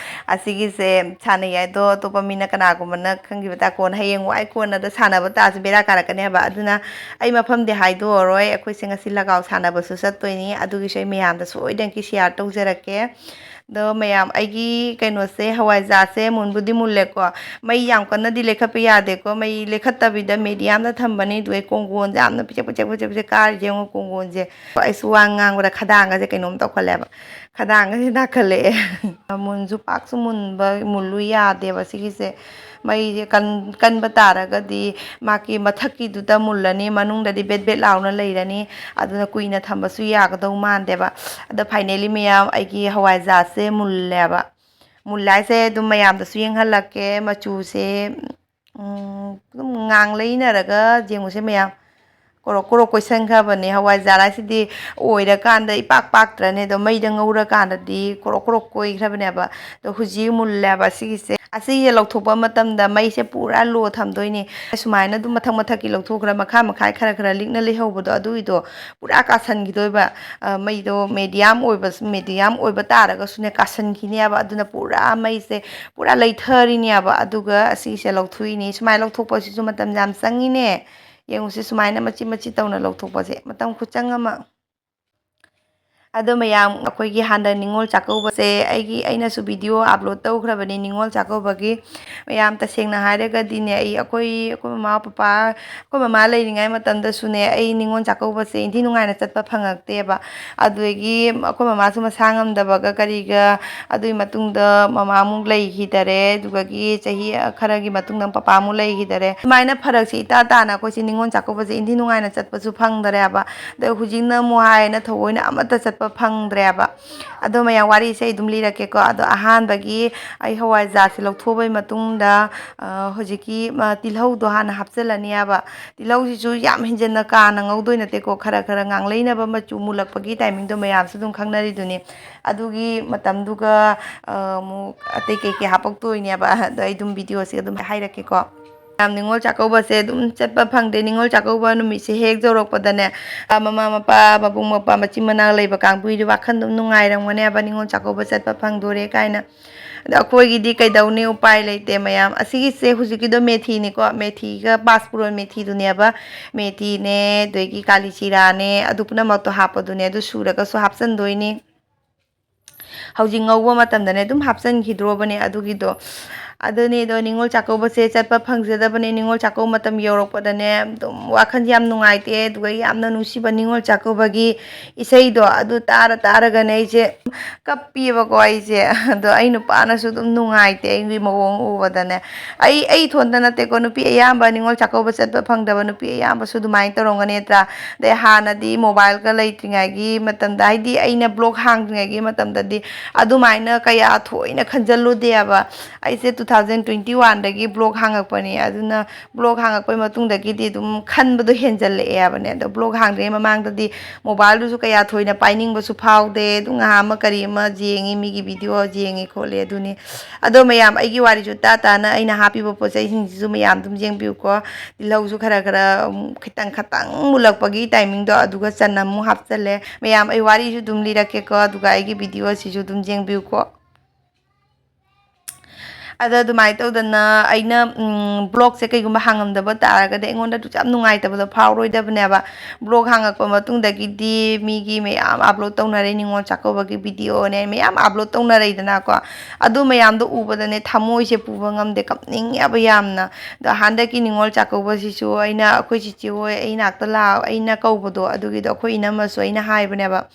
ꯑꯁꯤꯒꯤꯁꯦ ꯁꯥꯟꯅꯩ ꯍꯥꯏꯗꯣ ꯑꯇꯣꯞꯄ ꯃꯤꯅ ꯀꯅꯥꯒꯨꯝꯕꯅ ꯈꯪꯈꯤꯕ ꯇꯥ-, ꯀꯣꯟꯅ ꯍꯌꯦꯡ ꯋꯥꯏ ꯀꯣꯟꯅꯗ ꯁꯥꯟꯅꯕ ꯇꯥꯔꯁꯨ ꯕꯦꯔꯥ ꯀꯥꯔꯛꯀꯅꯦꯕ꯫ ꯑꯗꯨꯅ ꯑꯩ ꯃꯐꯝꯗꯤ ꯍꯥꯏꯗꯣꯛꯑꯔꯣꯏ꯫ ꯑꯩꯈꯣꯏꯁꯦ ꯉꯁꯤ ꯂꯒꯥꯎ ꯁꯥꯟꯅꯕꯁꯨ ꯆꯠꯇꯣꯏꯅꯤ꯫ ꯑꯗꯨꯒꯤꯁꯨ ꯑꯩ ꯃꯌꯥꯝꯗ ꯁꯣꯏꯗꯅꯀꯤ ꯁꯤꯌꯥꯔ ꯇꯧꯖꯔꯛꯀꯦ꯫ ꯑꯗꯣ ꯃꯌꯥꯝ, ꯑꯩꯒꯤ ꯀꯩꯅꯣꯁꯦ, ꯍꯋꯥꯏꯖꯥꯔꯁꯦ ꯃꯨꯟꯕꯨꯗꯤ ꯃꯨꯜꯂꯦꯀꯣ꯫ ꯃꯩ ꯌꯥꯝ ꯀꯟꯅꯗꯤ ꯂꯩꯈꯠꯄ ꯌꯥꯗꯦꯀꯣ, ꯃꯩ ꯂꯩꯈꯠꯇꯕꯤꯗ ꯃꯦꯗꯤꯌꯝꯗ ꯊꯝꯕꯅꯤ꯫ ꯑꯗꯨꯒ ꯀꯣꯡꯒꯣꯟꯁꯦ ꯌꯥꯝꯅ ꯄꯤꯆꯦꯛ ꯄꯤꯆꯦꯛ ꯄꯤꯆꯦꯛ ꯄꯤꯆꯦꯛ ꯀꯥꯔꯤꯁꯦ ꯌꯦꯡꯉꯣ, ꯀꯣꯡꯒꯣꯟꯁꯦ꯫ ꯑꯩꯁꯨ ꯋꯥ ꯉꯥꯡꯕꯗ ꯈꯗꯥꯡꯒꯁꯦ ꯀꯩꯅꯣꯝ ꯇꯧꯈꯠꯂꯦꯕ, ꯈꯗꯥꯡꯒꯁꯦ ꯅꯥꯈꯠꯂꯛꯑꯦ꯫ ꯃꯨꯟꯁꯨ ꯄꯥꯛꯁꯨ ꯃꯨꯟꯕ, ꯃꯨꯜꯂꯨ ꯌꯥꯗꯦꯕ ꯁꯤꯒꯤꯁꯦ꯫ ꯃꯩꯁꯦ ꯀꯟ-, ꯀꯟꯕ ꯇꯥꯔꯒꯗꯤ ꯃꯥꯒꯤ ꯃꯊꯛꯀꯤꯗꯨꯗ ꯃꯨꯜꯂꯅꯤ, ꯃꯅꯨꯡꯗꯗꯤ ꯕꯦꯠ ꯕꯦꯠ ꯂꯥꯎꯅ ꯂꯩꯔꯅꯤ꯫ ꯑꯗꯨꯅ ꯀꯨꯏꯅ ꯊꯝꯕꯁꯨ ꯌꯥꯒꯗꯧ ꯃꯥꯟꯗꯦꯕ꯫ ꯑꯗꯣ finally ꯃꯌꯥꯝ, ꯑꯩꯒꯤ ꯍꯋꯥꯏꯖꯥꯔꯁꯦ ꯃꯨꯜꯂꯦꯕ꯫ ꯃꯨꯜꯂꯦ ꯍꯥꯏꯁꯦ ꯑꯗꯨꯝ ꯃꯌꯥꯝꯗꯁꯨ ꯌꯦꯡꯍꯜꯂꯛꯀꯦ꯫ ꯃꯆꯨꯁꯦ, ꯎꯝ, ꯑꯗꯨꯝ ꯉꯥꯡꯂꯩꯅꯔꯒ ꯌꯦꯡꯉꯨꯁꯦ ꯃꯌꯥꯝ꯫ ꯀꯣꯔꯣꯛ ꯀꯣꯔꯣꯛ ꯀꯣꯏꯁꯟꯈ꯭ꯔꯕꯅꯦ꯫ ꯍꯋꯥꯏꯖꯥꯔ ꯍꯥꯏꯁꯤꯗꯤ ꯑꯣꯏꯔꯀꯥꯟꯗ ꯏꯄꯥꯛ ꯄꯥꯛꯇ꯭ꯔꯅꯦ, ꯑꯗꯣ ꯃꯩꯗ ꯉꯧꯔꯀꯥꯟꯗꯗꯤ ꯀꯣꯔꯣꯛ ꯀꯣꯔꯣꯛ ꯀꯣꯏꯈ꯭ꯔꯕꯅꯦꯕ꯫ ꯑꯗꯣ ꯍꯧꯖꯤꯛ ꯃꯨꯜꯂꯦꯕ ꯁꯤꯒꯤꯁꯦ꯫ ꯑꯁꯤꯁꯦ ꯂꯧꯊꯣꯛꯄ ꯃꯇꯝꯗ ꯃꯩꯁꯦ ꯄꯨꯔꯥ low ꯊꯝꯗꯣꯏꯅꯦ꯫ ꯁꯨꯃꯥꯏꯅ ꯑꯗꯨꯝ ꯃꯊꯛ ꯃꯊꯛꯀꯤ ꯂꯧꯊꯣꯛꯈ꯭ꯔ, ꯃꯈꯥ ꯃꯈꯥꯏ ꯈꯔ ꯈꯔ ꯂꯤꯛꯅ ꯂꯩꯍꯧꯕꯗꯣ, ꯑꯗꯨꯒꯤꯗꯣ ꯄꯨꯔꯥ ꯀꯥꯁꯟꯈꯤꯗꯣꯏꯕ꯫ ꯑ, ꯃꯩꯗꯣ medium ꯑꯣꯏꯕ, medium ꯑꯣꯏꯕ ꯇꯥꯔꯒꯁꯨꯅꯦ, ꯀꯥꯁꯟꯈꯤꯅꯦꯕ꯫ ꯑꯗꯨꯅ ꯄꯨꯔꯥ ꯃꯩꯁꯦ ꯄꯨꯔꯥ ꯂꯩꯊꯔꯤꯅꯦꯕ꯫ ꯑꯗꯨꯒ ꯑꯁꯤꯁꯦ ꯂꯧꯊꯣꯛꯏꯅꯤ꯫ ꯁꯨꯃꯥꯏꯅ ꯂꯧꯊꯣꯛꯄꯁꯤꯁꯨ ꯃꯇꯝ ꯌꯥꯝ ꯆꯪꯉꯤꯅꯦ꯫ ꯌꯦꯡꯉꯨꯁꯦ, ꯁꯨꯃꯥꯏꯅ ꯃꯆꯤꯠ ꯃꯆꯤꯠ ꯇꯧꯅ ꯂꯧꯊꯣꯛꯄꯁꯦ ꯃꯇꯝ ꯈꯨꯆꯪ ꯑꯃ꯫ ꯑꯗꯣ ꯃꯌꯥꯝ, ꯑꯩꯈꯣꯏꯒꯤ ꯍꯟꯗꯛ ꯅꯤꯉꯣꯜ ꯆꯥꯛꯀꯧꯕꯁꯦ, ꯑꯩꯒꯤ, ꯑꯩꯅꯁꯨ video upload ꯇꯧꯈ꯭ꯔꯕꯅꯤ ꯅꯤꯉꯣꯜ ꯆꯥꯛꯀꯧꯕꯒꯤ꯫ ꯃꯌꯥꯝ, ꯇꯁꯦꯡꯅ ꯍꯥꯏꯔꯒꯗꯤꯅꯦ, ꯑꯩ, ꯑꯩꯈꯣꯏ, ꯑꯩꯈꯣꯏ ꯃꯃꯥ ꯄꯄꯥ, ꯑꯩꯈꯣꯏ ꯃꯃꯥ ꯂꯩꯔꯤꯉꯩ ꯃꯇꯝꯗꯁꯨꯅꯦ, ꯑꯩ ꯅꯤꯉꯣꯜ ꯆꯥꯛꯀꯧꯕꯁꯦ ꯏꯟꯊꯤ ꯅꯨꯡꯉꯥꯏꯅ ꯆꯠꯄ ꯐꯪꯉꯛꯇꯦꯕ꯫ ꯑꯗꯨꯗꯒꯤ ꯑꯩꯈꯣꯏ ꯃꯃꯥꯁꯨ ꯃꯁꯥ ꯉꯝꯗꯕꯒ ꯀꯔꯤꯒ, ꯑꯗꯨꯒꯤ ꯃꯇꯨꯡꯗ ꯃꯃꯥꯃꯨꯛ ꯂꯩꯈꯤꯗꯔꯦ, ꯑꯗꯨꯗꯒꯤ ꯆꯍꯤ ꯈꯔꯒꯤ ꯃꯇꯨꯡꯗ ꯄꯄꯥꯃꯨꯛ ꯂꯩꯈꯤꯗꯔꯦ꯫ ꯁꯨꯃꯥꯏꯅ ꯐꯔꯛꯁꯦ ꯏꯇꯥ ꯇꯥꯅ ꯑꯩꯈꯣꯏꯁꯦ ꯅꯤꯉꯣꯜ ꯆꯥꯛꯀꯧꯕꯁꯦ ꯏꯟꯊꯤ ꯅꯨꯡꯉꯥꯏꯅ ꯆꯠꯄꯁꯨ ꯐꯪꯗꯔꯦꯕ꯫ ꯑꯗ ꯍꯧꯖꯤꯛꯅ ꯑꯃꯨꯛ ꯍꯥꯏꯅ ꯊꯑꯣꯏꯅ ꯑꯃꯠꯇ ꯆꯠꯄ ꯐꯪꯗ꯭ꯔꯦꯕ꯫ ꯑꯗꯣ ꯃꯌꯥꯝ, ꯋꯥꯔꯤꯁꯦ ꯑꯩ ꯑꯗꯨꯝ ꯂꯤꯔꯛꯀꯦꯀꯣ꯫ ꯑꯗꯣ ꯑꯍꯥꯟꯕꯒꯤ ꯑꯩ ꯍꯋꯥꯏꯖꯥꯔꯁꯦ ꯂꯧꯊꯣꯛꯑꯕꯩ ꯃꯇꯨꯡꯗ, ꯑ, ꯍꯧꯖꯤꯛꯀꯤ, ꯑ, ꯇꯤꯜꯍꯧꯗꯣ ꯍꯥꯟꯅ ꯍꯥꯞꯆꯤꯜꯂꯅꯦꯕ꯫ ꯇꯤꯜꯍꯧꯁꯤꯁꯨ ꯌꯥꯝ ꯍꯦꯟꯖꯟꯅ ꯀꯥꯅ ꯉꯧꯗꯣꯏ ꯅꯠꯇꯦꯀꯣ, ꯈꯔ ꯈꯔ ꯉꯥꯡꯂꯩꯅꯕ ꯃꯆꯨ ꯃꯨꯜꯂꯛꯄꯒꯤ timingꯗꯣ ꯃꯌꯥꯝꯁꯨ ꯑꯗꯨꯝ ꯈꯪꯅꯔꯤꯗꯨꯅꯤ꯫ ꯑꯗꯨꯒꯤ ꯃꯇꯝꯗꯨꯒ, ꯑ, ꯑꯃꯨꯛ ꯑꯇꯩ ꯀꯩꯀꯩ ꯍꯥꯄꯛꯇꯣꯏꯅꯦꯕ, ꯑꯗꯣ ꯑꯩ ꯑꯗꯨꯝ videoꯁꯦ ꯑꯗꯨꯝ ꯍꯥꯏꯔꯛꯀꯦꯀꯣ꯫ ꯌꯥꯝ ꯅꯤꯉꯣꯜ ꯆꯥꯛꯀꯧꯕꯁꯦ ꯑꯗꯨꯝ ꯆꯠꯄ ꯐꯪꯗꯦ꯫ ꯅꯤꯉꯣꯜ ꯆꯥꯛꯀꯧꯕ ꯅꯨꯃꯤꯠꯁꯦ ꯍꯦꯛ ꯌꯧꯔꯛꯄꯗꯅꯦ, ꯑ, ꯃꯃꯥ ꯃꯄꯥ, ꯃꯕꯨꯡ ꯃꯧꯄ꯭ꯋꯥ, ꯃꯆꯤꯟ ꯃꯅꯥꯎ ꯂꯩꯕ ꯀꯥꯡꯕꯨꯒꯤꯗꯤ ꯋꯥꯈꯜ ꯑꯗꯨꯝ ꯅꯨꯡꯉꯥꯏꯔꯝꯒꯅꯦꯕ, ꯅꯤꯉꯣꯜ ꯆꯥꯛꯀꯧꯕ ꯆꯠꯄ ꯐꯪꯗꯣꯔꯦ ꯀꯥꯏꯅ꯫ ꯑꯗꯣ ꯑꯩꯈꯣꯏꯒꯤꯗꯤ ꯀꯩꯗꯧꯅꯤ, ꯎꯄꯥꯏ ꯂꯩꯇꯦ ꯃꯌꯥꯝ꯫ ꯑꯁꯤꯒꯤꯁꯦ ꯍꯧꯖꯤꯛꯀꯤꯗꯣ ꯃꯦꯊꯤꯅꯤꯀꯣ, ꯃꯦꯊꯤꯒ ꯄꯥꯁꯄꯨꯔꯣꯟ ꯃꯦꯊꯤꯗꯨꯅꯦꯕ꯫ ꯃꯦꯊꯤꯅꯦ, ꯑꯗꯒꯤ ꯀꯥꯂꯤ ꯆꯤꯔꯥꯅꯦ, ꯑꯗꯨ ꯄꯨꯝꯅꯃꯛꯇꯣ ꯍꯥꯞꯄꯗꯨꯅꯦ, ꯑꯗꯨ ꯁꯨꯔꯒꯁꯨ ꯍꯥꯞꯆꯟꯗꯣꯏꯅꯤ꯫ ꯍꯧꯖꯤꯛ ꯉꯧꯕ ꯃꯇꯝꯗꯅꯦ ꯑꯗꯨꯝ ꯍꯥꯞꯆꯤꯟꯈꯤꯗ꯭ꯔꯣꯕꯅꯦ ꯑꯗꯨꯒꯤꯗꯣ꯫ ꯑꯗꯨꯅꯦ ꯑꯗꯣ ꯅꯤꯉꯣꯜ ꯆꯥꯛꯀꯧꯕꯁꯦ ꯆꯠꯄ ꯐꯪꯖꯗꯕꯅꯦ꯫ ꯅꯤꯉꯣꯜ ꯆꯥꯛꯀꯧꯕ ꯃꯇꯝ ꯌꯧꯔꯛꯄꯗꯅꯦ ꯑꯗꯨꯝ ꯋꯥꯈꯜꯁꯦ ꯌꯥꯝ ꯅꯨꯡꯉꯥꯏꯇꯦ, ꯑꯗꯨꯒ ꯌꯥꯝꯅ ꯅꯨꯡꯁꯤꯕ ꯅꯤꯉꯣꯜ ꯆꯥꯛꯀꯧꯕꯒꯤ ꯏꯁꯩꯗꯣ ꯑꯗꯨ ꯇꯥꯔ ꯇꯥꯔꯒꯅꯦ ꯑꯩꯁꯦ ꯀꯞꯄꯤꯕꯀꯣ ꯑꯩꯁꯦ꯫ ꯑꯗꯣ ꯑꯩ ꯅꯨꯄꯥꯅꯁꯨ ꯑꯗꯨꯝ ꯅꯨꯡꯉꯥꯏꯇꯦ ꯑꯩꯒꯤ ꯃꯑꯣꯡ ꯎꯕꯗꯅꯦ꯫ ꯑꯩ ꯑꯩ ꯏꯊꯣꯟꯇ ꯅꯠꯇꯦꯀꯣ, ꯅꯨꯄꯤ ꯑꯌꯥꯝꯕ ꯅꯤꯉꯣꯜ ꯆꯥꯛꯀꯧꯕ ꯆꯠꯄ ꯐꯪꯗꯕ ꯅꯨꯄꯤ ꯑꯌꯥꯝꯕꯁꯨ ꯑꯗꯨꯃꯥꯏꯅ ꯇꯧꯔꯝꯒꯅꯤ ꯅꯠꯇ꯭ꯔꯥ? ꯑꯗꯩ ꯍꯥꯟꯅꯗꯤ ꯃꯣꯕꯥꯏꯜꯒ ꯂꯩꯇ꯭ꯔꯤꯉꯩꯒꯤ ꯃꯇꯝꯗ, ꯍꯥꯏꯗꯤ ꯑꯩꯅ ꯕ꯭ꯂꯣꯛ ꯍꯥꯡꯗ꯭ꯔꯤꯉꯩꯒꯤ ꯃꯇꯝꯗꯗꯤ ꯑꯗꯨꯃꯥꯏꯅ ꯀꯌꯥ ꯊꯣꯏꯅ ꯈꯟꯖꯜꯂꯨꯗꯦꯕ꯫ ꯑꯩꯁꯦ ꯇꯨ ꯊꯥꯎꯖꯟ ꯇ꯭ꯋꯦꯟꯇꯤ ꯋꯥꯟꯗꯒꯤ ꯕ꯭ꯂꯣꯛ ꯍꯥꯡꯉꯛꯄꯅꯦ꯫ ꯑꯗꯨꯅ ꯕ꯭ꯂꯣꯛ ꯍꯥꯡꯉꯛꯄꯩ ꯃꯇꯨꯡꯗꯒꯤꯗꯤ ꯑꯗꯨꯝ ꯈꯟꯕꯗꯣ ꯍꯦꯟꯖꯜꯂꯛꯑꯦꯕꯅꯦ꯫ ꯑꯗꯣ ꯕ꯭ꯂꯣꯛ ꯍꯥꯡꯗ꯭ꯔꯤꯉꯩ ꯃꯃꯥꯡꯗꯗꯤ ꯃꯣꯕꯥꯏꯜꯗꯨꯁꯨ ꯀꯌꯥ ꯊꯣꯏꯅ ꯄꯥꯏꯅꯤꯡꯕꯁꯨ ꯐꯥꯎꯗꯦ꯫ ꯑꯗꯨꯝ ꯉꯥꯏꯍꯥꯛ ꯑꯃ ꯀꯔꯤ ꯑꯃ ꯌꯦꯡꯉꯤ, ꯃꯤꯒꯤ ꯚꯤꯗꯤꯑꯣ ꯌꯦꯡꯉꯤ ꯈꯣꯠꯂꯤ ꯑꯗꯨꯅꯤ꯫ ꯑꯗꯣ ꯃꯌꯥꯝ, ꯑꯩꯒꯤ ꯋꯥꯔꯤꯁꯨ ꯇꯥ ꯇꯥꯅ ꯑꯩꯅ ꯍꯥꯞꯄꯤꯕ ꯄꯣꯠ ꯆꯩꯁꯤꯡꯁꯤꯁꯨ ꯃꯌꯥꯝ ꯑꯗꯨꯝ ꯌꯦꯡꯕꯤꯌꯨꯀꯣ꯫ ꯇꯤꯜꯍꯧꯁꯨ ꯈꯔ ꯈꯔ, ꯎꯝ, ꯈꯤꯇꯪ ꯈꯇꯪ ꯃꯨꯜꯂꯛꯄꯒꯤ ꯇꯥꯏꯃꯤꯡꯗꯣ ꯑꯗꯨꯒ ꯆꯅꯝ ꯑꯃꯨꯛ ꯍꯥꯞꯆꯜꯂꯦ꯫ ꯃꯌꯥꯝ, ꯑꯩ ꯋꯥꯔꯤꯁꯨ ꯑꯗꯨꯝ ꯂꯤꯔꯛꯀꯦꯀꯣ, ꯑꯗꯨꯒ ꯑꯩꯒꯤ ꯚꯤꯗꯤꯑꯣꯁꯤꯁꯨ ꯑꯗꯨꯝ ꯌꯦꯡꯕꯤꯌꯨꯀꯣ꯫ ꯑꯗ ꯑꯗꯨꯃꯥꯏꯅ ꯇꯧꯗꯅ ꯑꯩꯅ, ꯎꯝ, ꯕ꯭ꯂꯣꯛꯁꯦ ꯀꯩꯒꯨꯝꯕ ꯍꯥꯡꯉꯝꯗꯕ ꯇꯥꯔꯒꯗꯤ ꯑꯩꯉꯣꯟꯗ ꯌꯥꯝ ꯅꯨꯡꯉꯥꯏꯇꯕꯗꯣ ꯐꯥꯎꯔꯣꯏꯗꯕꯅꯦꯕ꯫ ꯕ꯭ꯂꯣꯛ ꯍꯥꯡꯉꯛꯄ ꯃꯇꯨꯡꯗꯒꯤꯗꯤ ꯃꯤꯒꯤ ꯃꯌꯥꯝ ꯑꯞꯂꯣꯗ ꯇꯧꯅꯔꯦ, ꯅꯤꯉꯣꯜ ꯆꯥꯛꯀꯧꯕꯒꯤ ꯚꯤꯗꯤꯑꯣꯅꯦ ꯃꯌꯥꯝ ꯑꯞꯂꯣꯗ ꯇꯧꯅꯔꯦꯗꯅꯀꯣ꯫ ꯑꯗꯨ ꯃꯌꯥꯝꯗꯣ ꯎꯕꯗꯅꯦ ꯊꯃꯣꯏꯁꯦ ꯄꯨꯕ ꯉꯝꯗꯦ, ꯀꯞꯅꯤꯡꯉꯦꯕ ꯌꯥꯝꯅ꯫ ꯑꯗꯣ ꯍꯟꯗꯛꯀꯤ ꯅꯤꯉꯣꯜ ꯆꯥꯛꯀꯧꯕꯁꯤꯁꯨ ꯑꯩꯅ ꯑꯩꯈꯣꯏ ꯆꯤꯆꯦ ꯍꯣꯏ ꯑꯩ ꯅꯥꯛꯇ ꯂꯥꯛꯑꯣ, ꯑꯩꯅ ꯀꯧꯕꯗꯣ ꯑꯗꯨꯒꯤꯗꯣ ꯑꯩꯈꯣꯏ ꯏꯅꯝꯃꯁꯨ ꯑꯩꯅ ꯍꯥꯏꯕꯅꯦꯕ꯫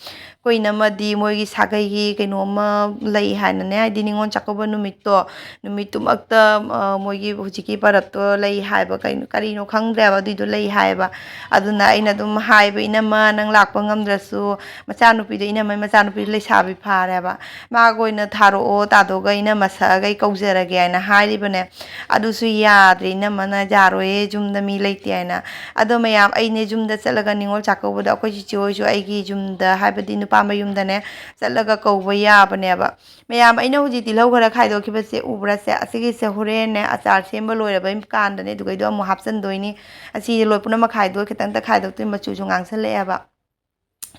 ꯑꯩꯈꯣꯏ ꯏꯅꯝꯃꯗꯤ ꯃꯣꯏꯒꯤ ꯁꯥꯒꯩꯒꯤ ꯀꯩꯅꯣꯝꯃ ꯂꯩ ꯍꯥꯏꯅꯅꯦ, ꯍꯥꯏꯗꯤ ꯅꯤꯉꯣꯜ ꯆꯥꯛꯀꯧꯕ ꯅꯨꯃꯤꯠꯇꯣ, ꯅꯨꯃꯤꯠꯇꯨꯃꯛꯇ, ꯑ, ꯃꯣꯏꯒꯤ ꯍꯧꯖꯤꯛꯀꯤ ꯄꯔꯕꯇꯣ ꯂꯩ ꯍꯥꯏꯕ, ꯀꯩꯅꯣ, ꯀꯔꯤꯅꯣ ꯈꯪꯗ꯭ꯔꯦꯕ, ꯑꯗꯨꯏꯗꯣ ꯂꯩ ꯍꯥꯏꯌꯦꯕ꯫ ꯑꯗꯨꯅ ꯑꯩꯅ ꯑꯗꯨꯝ ꯍꯥꯏꯕ, "ꯏꯅꯝꯃ, ꯅꯪ ꯂꯥꯛꯄ ꯉꯝꯗ꯭ꯔꯁꯨ ꯃꯆꯥꯅꯨꯄꯤꯗꯣ, ꯏꯅꯝꯃꯩ ꯃꯆꯥꯅꯨꯄꯤꯗꯣ ꯂꯩꯁꯥꯕꯤ ꯐꯥꯔꯦꯕ, ꯃꯥꯒ ꯑꯣꯏꯅ ꯊꯥꯔꯛꯑꯣ, ꯇꯥꯗꯣꯒ ꯏꯅꯝꯃ ꯁꯛꯑꯒ ꯑꯩ ꯀꯧꯖꯔꯒꯦ" ꯍꯥꯏꯅ ꯍꯥꯏꯔꯤꯕꯅꯦ꯫ ꯑꯗꯨꯁꯨ ꯌꯥꯗ꯭ꯔꯦ, ꯏꯅꯝꯃꯅ "ꯌꯥꯔꯣꯏꯌꯦ, ꯌꯨꯝꯗ ꯃꯤ ꯂꯩꯇꯦ" ꯍꯥꯏꯅ꯫ ꯑꯗꯣ ꯃꯌꯥꯝ, ꯑꯩꯅꯦ ꯌꯨꯝꯗ ꯆꯠꯂꯒ ꯅꯤꯉꯣꯜ ꯆꯥꯛꯀꯧꯕꯗ ꯑꯩꯈꯣꯏ ꯆꯤꯆꯦ ꯍꯣꯏꯁꯨ ꯑꯩꯒꯤ ꯌꯨꯝꯗ, ꯍꯥꯏꯕꯗꯤ ꯅꯨꯄꯥ ꯃꯌꯨꯝꯗꯅꯦ, ꯆꯠꯂꯒ ꯀꯧꯕ ꯌꯥꯕꯅꯦꯕ꯫ ꯃꯌꯥꯝ, ꯑꯩꯅ ꯍꯧꯖꯤꯛ ꯇꯤꯜꯍꯧ ꯈꯔ ꯈꯥꯏꯗꯣꯛꯈꯤꯕꯁꯦ ꯎꯕ꯭ꯔꯥ? ꯁꯦ, ꯑꯁꯤꯒꯤꯁꯦ ꯍꯣꯔꯦꯟꯅꯦ ꯑꯆꯥꯔ ꯁꯦꯝꯕ ꯂꯣꯏꯔꯕꯩ ꯀꯥꯟꯗꯅꯦ ꯑꯗꯨꯒꯩꯗꯣ ꯑꯃꯨꯛ ꯍꯥꯞꯆꯤꯟꯗꯣꯏꯅꯤ꯫ ꯑꯁꯤꯁꯦ ꯂꯣꯏ ꯄꯨꯝꯅꯃꯛ ꯈꯥꯏꯗꯣꯛꯑ ꯈꯤꯇꯪꯇ ꯈꯥꯏꯗꯣꯛꯇꯣꯏ, ꯃꯆꯨꯁꯨ ꯉꯥꯡꯁꯜꯂꯛꯑꯦꯕ꯫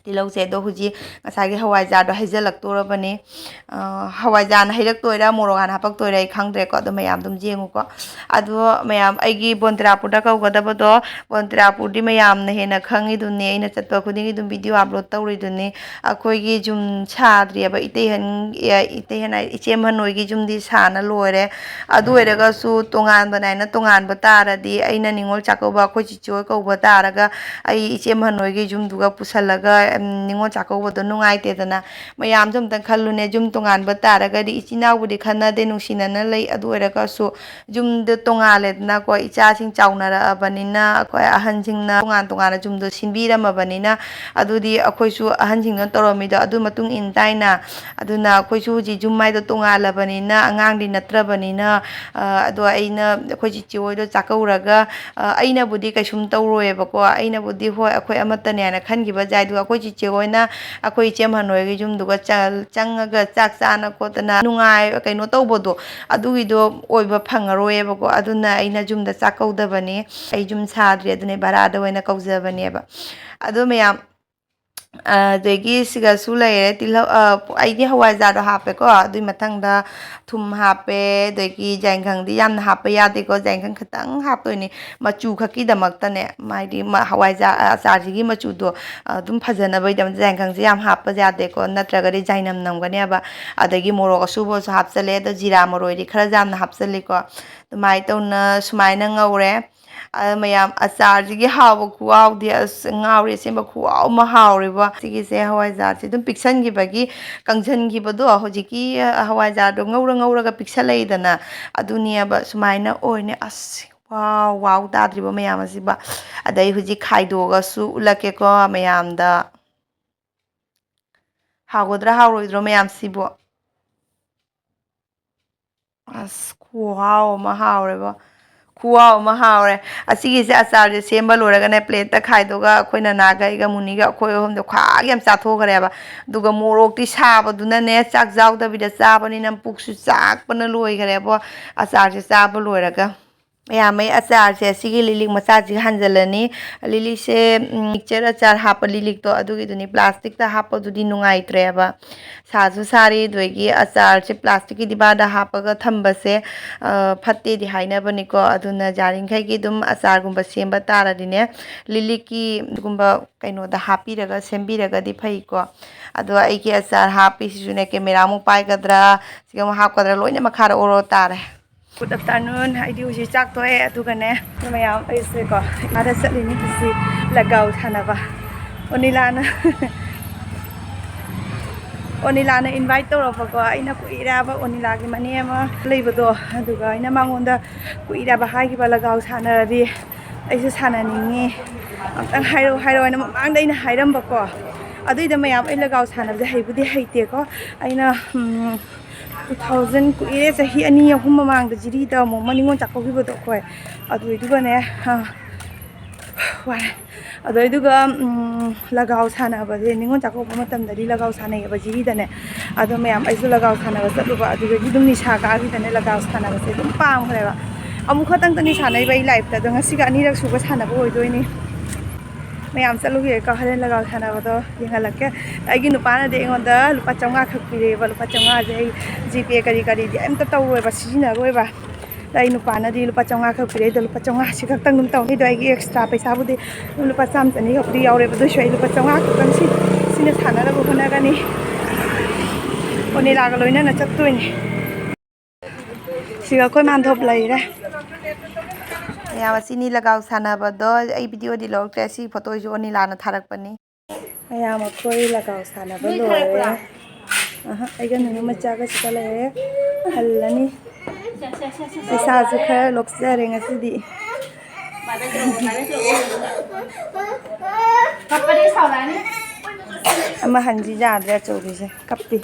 ꯇꯤꯜꯍꯧꯁꯦ꯫ ꯑꯗꯣ ꯍꯧꯖꯤꯛ ꯉꯁꯥꯏꯒꯤ ꯍꯋꯥꯏꯖꯥꯔꯗꯣ ꯍꯩꯖꯤꯜꯂꯛꯇꯣꯔꯕꯅꯤ꯫ ꯑ, ꯍꯋꯥꯏꯖꯥꯔꯅ ꯍꯩꯔꯛꯇꯣꯏꯔꯥ, ꯃꯣꯔꯣꯛ ꯍꯥꯟꯅ ꯍꯥꯄꯛꯇꯣꯏꯔꯥ, ꯑꯩ ꯈꯪꯗ꯭ꯔꯦꯀꯣ꯫ ꯑꯗꯣ ꯃꯌꯥꯝ ꯑꯗꯨꯝ ꯌꯦꯡꯉꯨꯀꯣ꯫ ꯑꯗꯣ ꯃꯌꯥꯝ, ꯑꯩꯒꯤ ꯕꯣꯟꯇꯤꯔꯥꯄꯨꯔꯗ ꯀꯧꯒꯗꯕꯗꯣ, ꯕꯣꯟꯇꯤꯔꯥꯄꯨꯔꯗꯤ ꯃꯌꯥꯝꯅ ꯍꯦꯟꯅ ꯈꯪꯉꯤꯗꯨꯅꯤ, ꯑꯩꯅ ꯆꯠꯄ ꯈꯨꯗꯤꯡꯒꯤ ꯑꯗꯨꯝ video upload ꯇꯧꯔꯤꯗꯨꯅꯤ꯫ ꯑꯩꯈꯣꯏꯒꯤ ꯌꯨꯝ ꯁꯥꯗ꯭ꯔꯤꯑꯕ, ꯏꯇꯩꯍꯟ-, ꯑꯦ, ꯏꯇꯩꯍꯟ ꯍꯥꯏ, ꯏꯆꯦ ꯑꯍꯟ ꯍꯣꯏꯒꯤ ꯌꯨꯝꯗꯤ ꯁꯥꯅ ꯂꯣꯏꯔꯦ꯫ ꯑꯗꯨ ꯑꯣꯏꯔꯒꯁꯨ ꯇꯣꯉꯥꯟꯕ ꯅꯥꯏꯅ ꯇꯣꯉꯥꯟꯕ ꯇꯥꯔꯗꯤ, ꯑꯩꯅ ꯅꯤꯉꯣꯜ ꯆꯥꯛꯀꯧꯕ ꯑꯩꯈꯣꯏ ꯆꯤꯆꯦ ꯍꯣꯏ ꯀꯧꯕ ꯇꯥꯔꯒ, ꯑꯩ ꯏꯆꯦ ꯑꯍꯟ ꯍꯣꯏꯒꯤ ꯌꯨꯝꯗꯨꯒ ꯄꯨꯁꯜꯂꯒ, ꯎꯝ, ꯅꯤꯉꯣꯜ ꯆꯥꯛꯀꯧꯕꯗꯣ ꯅꯨꯡꯉꯥꯏꯇꯦꯗꯅ꯫ ꯃꯌꯥꯝꯁꯨ ꯑꯝꯇꯪ ꯈꯜꯂꯨꯅꯦ, ꯌꯨꯝ ꯇꯣꯉꯥꯟꯕ ꯇꯥꯔꯒꯗꯤ, ꯏꯆꯤꯟ ꯏꯅꯥꯎꯕꯨꯗꯤ ꯈꯠꯅꯗꯦ, ꯅꯨꯡꯁꯤꯅꯅ ꯂꯩ, ꯑꯗꯨ ꯑꯣꯏꯔꯒꯁꯨ ꯌꯨꯝꯗꯣ ꯇꯣꯉꯥꯜꯂꯦꯗꯅꯀꯣ, ꯏꯆꯥꯁꯤꯡ ꯆꯥꯎꯅꯔꯛꯑꯕꯅꯤꯅ, ꯑꯩꯈꯣꯏ ꯑꯍꯟꯁꯤꯡꯅ ꯇꯣꯉꯥꯟ ꯇꯣꯉꯥꯟꯅ ꯌꯨꯝꯗꯣ ꯁꯤꯟꯕꯤꯔꯝꯃꯕꯅꯤꯅ, ꯑꯗꯨꯗꯤ ꯑꯩꯈꯣꯏꯁꯨ ꯑꯍꯟꯁꯤꯡꯅ ꯇꯧꯔꯝꯃꯤꯗꯣ ꯑꯗꯨ ꯃꯇꯨꯡ ꯏꯟ ꯇꯥꯏꯅ꯫ ꯑꯗꯨꯅ ꯑꯩꯈꯣꯏꯁꯨ ꯍꯧꯖꯤꯛ ꯌꯨꯝ ꯍꯥꯏꯗꯣ ꯇꯣꯉꯥꯜꯂꯕꯅꯤꯅ, ꯑꯉꯥꯡꯗꯤ ꯅꯠꯇ꯭ꯔꯕꯅꯤꯅ, ꯑ, ꯑꯗꯣ ꯑꯩꯅ ꯑꯩꯈꯣꯏ ꯆꯤꯆꯦ ꯍꯣꯏꯗꯣ ꯆꯥꯛꯀꯧꯔꯒ, ꯑ, ꯑꯩꯅꯕꯨꯗꯤ ꯀꯩꯁꯨꯝ ꯇꯧꯔꯣꯏꯕꯀꯣ, ꯑꯩꯅꯕꯨꯗꯤ ꯍꯣꯏ ꯑꯩꯈꯣꯏ ꯑꯃꯠꯇꯅꯦ ꯍꯥꯏꯅ ꯈꯟꯈꯤꯕꯁꯨ ꯌꯥꯏ, ꯑꯗꯨꯒ ꯑꯩꯈꯣꯏ ꯆꯤꯆꯦ ꯍꯣꯏꯅ ꯑꯩꯈꯣꯏ ꯏꯆꯦ ꯑꯍꯟ ꯍꯣꯏꯒꯤ ꯌꯨꯝꯗꯨꯒ ꯆ-, ꯆꯪꯉꯒ ꯆꯥꯛ ꯆꯥꯅ ꯈꯣꯠꯇꯅ ꯅꯨꯡꯉꯥꯏ ꯀꯩꯅꯣ ꯇꯧꯕꯗꯣ, ꯑꯗꯨꯒꯤꯗꯣ ꯑꯣꯏꯕ ꯐꯪꯉꯔꯣꯏꯕꯀꯣ꯫ ꯑꯗꯨꯅ ꯑꯩꯅ ꯌꯨꯝꯗ ꯆꯥꯛ ꯀꯧꯗꯕꯅꯦ, ꯑꯩ ꯌꯨꯝ ꯁꯥꯗ꯭ꯔꯤ, ꯑꯗꯨꯅ ꯚꯔꯥꯗ ꯑꯣꯏꯅ ꯀꯧꯖꯕꯅꯦꯕ꯫ ꯑꯗꯣ ꯃꯌꯥꯝ, ꯑꯗꯒꯤ ꯁꯤꯒꯁꯨ ꯂꯩꯔꯦ ꯇꯤꯜꯍꯧ, ꯑ, ꯑꯩꯗꯤ ꯍꯋꯥꯏꯖꯥꯔꯗꯣ ꯍꯥꯞꯄꯦꯀꯣ꯫ ꯑꯗꯨꯏ ꯃꯊꯪꯗ ꯊꯨꯝ ꯍꯥꯞꯄꯦ, ꯑꯗꯒꯤ ꯌꯥꯏꯉꯪꯗꯤ ꯌꯥꯝꯅ ꯍꯥꯞꯄ ꯌꯥꯗꯦꯀꯣ, ꯌꯥꯏꯉꯪ ꯈꯤꯇꯪ ꯍꯥꯞꯇꯣꯏꯅꯦ ꯃꯆꯨ ꯈꯛꯀꯤꯗꯃꯛꯇꯅꯦ꯫ ꯍꯥꯏꯗꯤ ꯃ-, ꯍꯋꯥꯏꯖꯥꯔ, ꯑ, ꯑꯆꯥꯔꯁꯤꯒꯤ ꯃꯆꯨꯗꯣ, ꯑ, ꯑꯗꯨꯝ ꯐꯖꯅꯕꯒꯤꯗꯃꯛꯇ ꯌꯥꯏꯉꯪꯁꯦ ꯌꯥꯝ ꯍꯥꯞꯄ ꯌꯥꯗꯦꯀꯣ, ꯅꯠꯇ꯭ꯔꯒꯗꯤ ꯖꯥꯏꯅꯝ ꯅꯝꯒꯅꯦꯕ꯫ ꯑꯗꯒꯤ ꯃꯣꯔꯣꯛ ꯑꯁꯨꯕꯁꯨ ꯍꯥꯞꯆꯜꯂꯦ, ꯑꯗꯣ ꯖꯤꯔꯥ ꯃꯔꯣꯏꯗꯤ ꯈꯔ ꯌꯥꯝꯅ ꯍꯥꯞꯆꯜꯂꯤꯀꯣ꯫ ꯑꯗꯨꯃꯥꯏꯅ ꯇꯧꯅ ꯁꯨꯃꯥꯏꯅ ꯉꯧꯔꯦ꯫ ꯑ, ꯃꯌꯥꯝ, ꯑꯆꯥꯔꯁꯤꯒꯤ ꯍꯥꯎꯕ ꯈꯨꯍꯥꯎꯗꯤ ꯑꯁ ꯉꯥꯎꯔꯦ, ꯑꯁꯦꯡꯕ ꯈꯨꯍꯥꯎ ꯑꯃ ꯍꯥꯎꯔꯦꯕꯣ꯫ ꯁꯤꯒꯤꯁꯦ ꯍꯋꯥꯏꯖꯥꯔꯁꯦ ꯑꯗꯨꯝ ꯄꯤꯛꯁꯟꯈꯤꯕꯒꯤ, ꯀꯪꯁꯟꯈꯤꯕꯗꯣ ꯍꯧꯖꯤꯛꯀꯤ, ꯑ, ꯍꯋꯥꯏꯖꯥꯔꯗꯣ ꯉꯧꯔ ꯉꯧꯔꯒ ꯄꯤꯛꯁꯜꯂꯛꯏꯗꯅ, ꯑꯗꯨꯅꯦꯕ꯫ ꯁꯨꯃꯥꯏꯅ ꯑꯣꯏꯅꯦ꯫ ꯑꯁ, ꯋꯥꯎ, ꯋꯥꯎ ꯇꯥꯗ꯭ꯔꯤꯕ ꯃꯌꯥꯝ ꯑꯁꯤꯕ꯫ ꯑꯗꯩ ꯍꯧꯖꯤꯛ ꯈꯥꯏꯗꯣꯛꯑꯒꯁꯨ ꯎꯠꯂꯛꯀꯦꯀꯣ ꯃꯌꯥꯝꯗ꯫ ꯍꯥꯎꯒꯗ꯭ꯔꯥ ꯍꯥꯎꯔꯣꯏꯗ꯭ꯔꯣ ꯃꯌꯥꯝꯁꯤꯕꯣ? ꯑꯁ, ꯈꯨꯍꯥꯎ ꯑꯃ ꯍꯥꯎꯔꯦꯕꯣ꯫ ꯈꯨꯍꯥꯎ ꯑꯃ ꯍꯥꯎꯔꯦ꯫ ꯑꯁꯤꯒꯤꯁꯦ ꯑꯆꯥꯔꯁꯦ ꯁꯦꯝꯕ ꯂꯣꯏꯔꯒꯅꯦ, ꯄ꯭ꯂꯦꯠꯇ ꯈꯥꯏꯗꯣꯛꯑꯒ ꯑꯩꯈꯣꯏ ꯅꯅꯥꯒ ꯑꯩꯒ ꯃꯨꯅꯤꯒ ꯑꯩꯈꯣꯏ ꯑꯍꯨꯝꯗꯣ ꯈ꯭ꯋꯥꯏ ꯌꯥꯝ ꯆꯥꯊꯣꯛꯈ꯭ꯔꯦꯕ꯫ ꯑꯗꯨꯒ ꯃꯣꯔꯣꯛꯇꯤ ꯁꯥꯕꯗꯨꯅꯅꯦ, ꯆꯥꯛ ꯌꯥꯎꯗꯕꯤꯗ ꯆꯥꯕꯅꯤꯅ ꯄꯨꯛꯁꯨ ꯆꯥꯛꯄꯅ ꯂꯣꯏꯈ꯭ꯔꯦꯕꯣ, ꯑꯆꯥꯔꯁꯦ ꯆꯥꯕ ꯂꯣꯏꯔꯒ꯫ ꯃꯌꯥꯝ, ꯑꯩ ꯑꯆꯥꯔꯁꯦ ꯁꯤꯒꯤ ꯂꯤꯂꯤꯛ ꯃꯆꯥꯁꯤꯒ ꯍꯥꯟꯖꯜꯂꯅꯤ꯫ ꯂꯤꯂꯤꯛꯁꯦ, ꯎꯝ, ꯃꯤꯛꯆꯔ ꯑꯆꯥꯔ ꯍꯥꯞꯄ ꯂꯤꯂꯤꯛꯇꯣ ꯑꯗꯨꯒꯤꯗꯨꯅꯤ, ꯄ꯭ꯂꯥꯁꯇꯤꯛꯇ ꯍꯥꯞꯄꯗꯨꯗꯤ ꯅꯨꯡꯉꯥꯏꯇ꯭ꯔꯦꯕ꯫ ꯁꯥꯁꯨ ꯁꯥꯔꯤ, ꯑꯗꯨꯗꯒꯤ ꯑꯆꯥꯔꯁꯦ ꯄ꯭ꯂꯥꯁꯇꯤꯛꯀꯤ ꯗꯤꯕꯥꯗ ꯍꯥꯞꯄꯒ ꯊꯝꯕꯁꯦ, ꯑ, ꯐꯠꯇꯦꯗꯤ ꯍꯥꯏꯅꯕꯅꯤꯀꯣ꯫ ꯑꯗꯨꯅ ꯌꯥꯔꯤꯈꯩꯒꯤ ꯑꯗꯨꯝ ꯑꯆꯥꯔꯒꯨꯝꯕ ꯁꯦꯝꯕ ꯇꯥꯔꯗꯤꯅꯦ, ꯂꯤꯂꯤꯛꯀꯤ ꯑꯗꯨꯒꯨꯝꯕ ꯀꯩꯅꯣꯗ ꯍꯥꯞꯄꯤꯔꯒ ꯁꯦꯝꯕꯤꯔꯒꯗꯤ ꯐꯩꯀꯣ꯫ ꯑꯗꯣ ꯑꯩꯒꯤ ꯑꯆꯥꯔ ꯍꯥꯞꯄꯤꯁꯤꯁꯨꯅꯦ, ꯀꯦꯃꯦꯔꯥ ꯑꯃꯨꯛ ꯄꯥꯏꯒꯗ꯭ꯔꯥ, ꯁꯤꯒ ꯑꯃꯨꯛ ꯍꯥꯞꯀꯗ꯭ꯔꯥ, ꯂꯣꯏꯅ ꯃꯈꯥꯗ ꯑꯣꯔꯣ ꯇꯥꯔꯦ꯫ Good afternoon꯫ ꯑꯩꯗꯤ ꯍꯧꯖꯤꯛ ꯆꯥꯛ ꯇꯣꯛꯑꯦ, ꯑꯗꯨꯒꯅꯦ, ꯃꯌꯥꯝ ꯑꯩꯁꯦꯀꯣ, ꯑꯥꯗ ꯆꯠꯂꯤꯅꯤ ꯍꯧꯖꯤꯛ ꯂꯒꯥꯎ ꯁꯥꯟꯅꯕ꯫ ꯑꯣꯅꯤꯂꯥꯅ, ꯑꯣꯅꯤꯂꯥꯅ invite ꯇꯧꯔꯛꯄꯀꯣ꯫ ꯑꯩꯅ ꯀꯨꯏꯔꯦꯕ ꯑꯣꯅꯤꯂꯥꯒꯤ ꯃꯅꯦ ꯑꯃ ꯂꯩꯕꯗꯣ, ꯑꯗꯨꯒ ꯑꯩꯅ ꯃꯉꯣꯟꯗ ꯀꯨꯏꯔꯦꯕ ꯍꯥꯏꯈꯤꯕ, "ꯂꯒꯥꯎ ꯁꯥꯟꯅꯔꯗꯤ ꯑꯩꯁꯨ ꯁꯥꯟꯅꯅꯤꯡꯉꯤ, ꯑꯝꯇꯪ ꯍꯥꯏꯔꯛꯑꯣ, ꯍꯥꯏꯔꯛꯑꯣ" ꯍꯥꯏꯅ ꯃꯃꯥꯡꯗ ꯑꯩꯅ ꯍꯥꯏꯔꯝꯕꯀꯣ꯫ ꯑꯗꯨꯏꯗ ꯃꯌꯥꯝ, ꯑꯩ ꯂꯒꯥꯎ ꯁꯥꯟꯅꯕꯁꯦ ꯍꯩꯕꯨꯗꯤ ꯍꯩꯇꯦꯀꯣ꯫ ꯑꯩꯅ, ꯎꯝ, two thousand, ꯀꯨꯏꯔꯦ, ꯆꯍꯤ ꯑꯅꯤ ꯑꯍꯨꯝ ꯃꯃꯥꯡꯗ ꯖꯤꯔꯤꯗ ꯑꯃꯨꯛ ꯃ-, ꯅꯤꯉꯣꯜ ꯆꯥꯛꯀꯧꯈꯤꯕꯗꯣ ꯑꯩꯈꯣꯏ꯫ ꯑꯗꯨꯏꯗꯨꯒꯅꯦ, ꯑ, ꯋꯥꯔꯦ꯫ ꯑꯗꯨꯏꯗꯨꯒ, ꯎꯝ, ꯂꯒꯥꯎ ꯁꯥꯟꯅꯕꯁꯦ, ꯅꯤꯉꯣꯜ ꯆꯥꯛꯀꯧꯕ ꯃꯇꯝꯗꯗꯤ ꯂꯒꯥꯎ ꯁꯥꯟꯅꯩꯌꯦꯕ ꯖꯤꯔꯤꯗꯅꯦ꯫ ꯑꯗꯣ ꯃꯌꯥꯝ, ꯑꯩꯁꯨ ꯂꯒꯥꯎ ꯁꯥꯟꯅꯕ ꯆꯠꯂꯨꯕ, ꯑꯗꯨꯗꯒꯤ ꯑꯗꯨꯝ ꯅꯤꯁꯥ ꯀꯥꯈꯤꯗꯅꯦ, ꯂꯒꯥꯎ ꯁꯥꯟꯅꯕꯁꯦ ꯑꯗꯨꯝ ꯄꯥꯝꯈ꯭ꯔꯦꯕ꯫ ꯑꯃꯨꯛ ꯈꯛꯇꯪꯇꯅꯤ ꯁꯥꯟꯅꯩꯕ ꯑꯩ life ꯇ, ꯑꯗꯣ ꯉꯁꯤꯒ ꯑꯅꯤꯔꯛ ꯁꯨꯕ ꯁꯥꯟꯅꯕ ꯑꯣꯏꯗꯣꯏꯅꯤ꯫ ꯃꯌꯥꯝ ꯆꯠꯂꯨꯈꯤꯒꯦꯀꯣ, ꯍꯣꯔꯦꯟ ꯂꯒꯥꯎ ꯁꯥꯟꯅꯕꯗꯣ ꯌꯦꯡꯍꯜꯂꯛꯀꯦ꯫ ꯑꯩꯒꯤ ꯅꯨꯄꯥꯅꯗꯤ ꯑꯩꯉꯣꯟꯗ ꯂꯨꯄꯥ ꯆꯥꯝꯃꯉꯥ ꯈꯛ ꯄꯤꯔꯛꯑꯦꯕ꯫ ꯂꯨꯄꯥ ꯆꯥꯝꯃꯉꯥꯁꯦ ꯑꯩ GPay ꯀꯔꯤ ꯀꯔꯤꯗꯤ ꯑꯝꯇ ꯇꯧꯔꯣꯏꯕ, ꯁꯤꯖꯤꯟꯅꯔꯣꯏꯕ꯫ ꯑꯗ ꯑꯩ ꯅꯨꯄꯥꯅꯗꯤ ꯂꯨꯄꯥ ꯆꯥꯝꯃꯉꯥ ꯈꯛ ꯄꯤꯔꯛꯑꯦ꯫ ꯑꯗꯣ ꯂꯨꯄꯥ ꯆꯥꯝꯃꯉꯥ ꯁꯤ ꯈꯛꯇꯪ ꯑꯗꯨꯝ ꯇꯧꯅꯤ꯫ ꯑꯗꯣ ꯑꯩꯒꯤ extra ꯄꯩꯁꯥꯕꯨꯗꯤ ꯑꯗꯨꯝ ꯂꯨꯄꯥ ꯆꯥꯝꯃ ꯆꯅꯤ ꯈꯛꯄꯨꯗꯤ ꯌꯥꯎꯔꯦꯕ꯫ ꯑꯗꯨꯏꯁꯨ ꯑꯩ ꯂꯨꯄꯥ ꯆꯥꯝꯃꯉꯥ ꯈꯛꯇꯪ ꯁꯤ, ꯁꯤꯅ ꯁꯥꯟꯅꯅꯕ ꯍꯣꯠꯅꯒꯅꯤ꯫ ꯑꯣꯅꯤꯂꯥꯒ ꯂꯣꯏꯅꯅ ꯆꯠꯇꯣꯏꯅꯦ꯫ ꯁꯤꯒ ꯑꯩꯈꯣꯏ ꯃꯥꯟꯗꯣꯞ ꯂꯩꯔꯦ꯫ ꯃꯌꯥꯝ, ꯑꯁꯤꯅꯤ ꯂꯒꯥꯎ ꯁꯥꯟꯅꯕꯗꯣ꯫ ꯑꯩ video ꯗꯤ ꯂꯧꯔꯛꯇ꯭ꯔꯦ꯫ ꯑꯁꯤ photo ꯁꯤꯁꯨ ꯑꯣꯅꯤꯂꯥꯅ ꯊꯥꯔꯛꯄꯅꯤ꯫ ꯃꯌꯥꯝ, ꯑꯩꯈꯣꯏ ꯂꯒꯥꯎ ꯁꯥꯟꯅꯕ ꯂꯣꯏꯔꯦ꯫ ꯑꯍ, ꯑꯩꯒ ꯅꯨꯃꯤꯠ ꯃꯆꯥꯒ ꯁꯤꯗ ꯂꯩꯔꯦ꯫ ꯍꯜꯂꯅꯤ꯫ ꯄꯩꯁꯥꯁꯨ ꯈꯔ ꯂꯣꯛꯆꯔꯦ ꯉꯁꯤꯗꯤ꯫ ꯑꯃ ꯍꯟꯁꯤ ꯌꯥꯗ꯭ꯔꯦ, ꯑꯆꯧꯕꯤꯁꯦ ꯀꯞꯄꯤ꯫